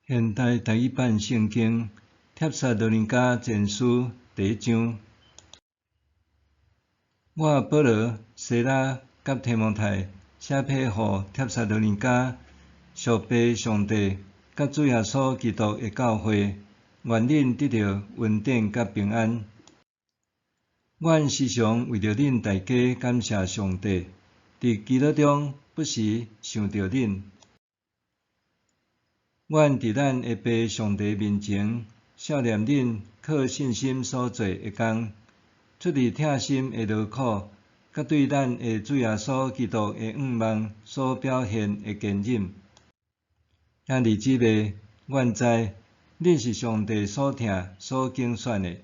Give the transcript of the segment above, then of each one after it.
現代台語版聖經帖撒羅尼迦前書第一章，我保羅、西拉佮提摩太寫批予帖撒羅尼迦屬父上帝佮主耶穌基督的教會，願恁得著恩典佮平安。阮時常為著恁大家感謝上帝，佇祈禱中不時想著恁。阮佇咱的父上帝面前，數念恁靠信心所做的工，出自疼心的勞苦，佮對咱的主耶穌基督的向望所表現的堅忍。兄弟姊妹，阮知恁是上帝所疼、所揀選的，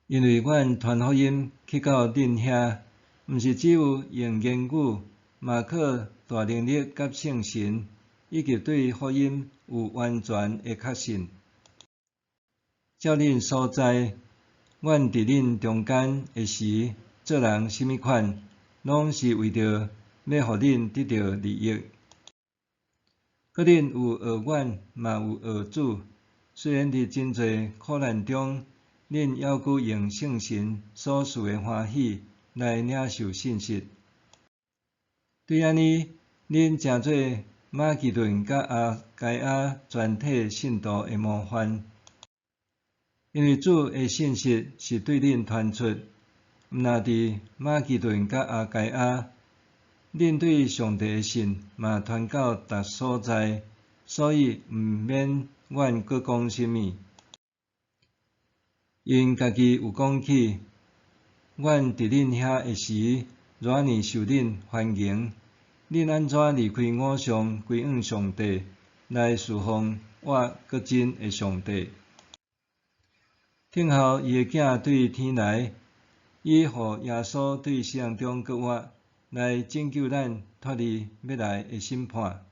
因為阮傳福音去到恁遐，毋是只有用言語，嘛靠大能力佮聖神，以及對福音有完全的確信。照恁所知，阮佇恁中間的時，做人啥物款，攏是為著欲予恁得著利益。閣恁有學阮，嘛有學主。雖然佇真濟苦難中，恁猶閣用聖神所賜的歡喜來領受信實。對按呢，恁成做馬其頓佮亞該亞全體信徒的模範。因為主的信息是對恁傳出，毋但佇馬其頓佮亞該亞，恁對上帝的信嘛傳到逐所在，所以毋免阮閣講啥物。𪜶家己有講起，阮佇恁遐的時，偌爾受恁歡迎，恁按怎離開偶像，歸向上帝，來事奉活閣真的上帝。等候伊的囝對天來，以予耶穌對死人中閣活，來拯救咱脫離欲來的審判。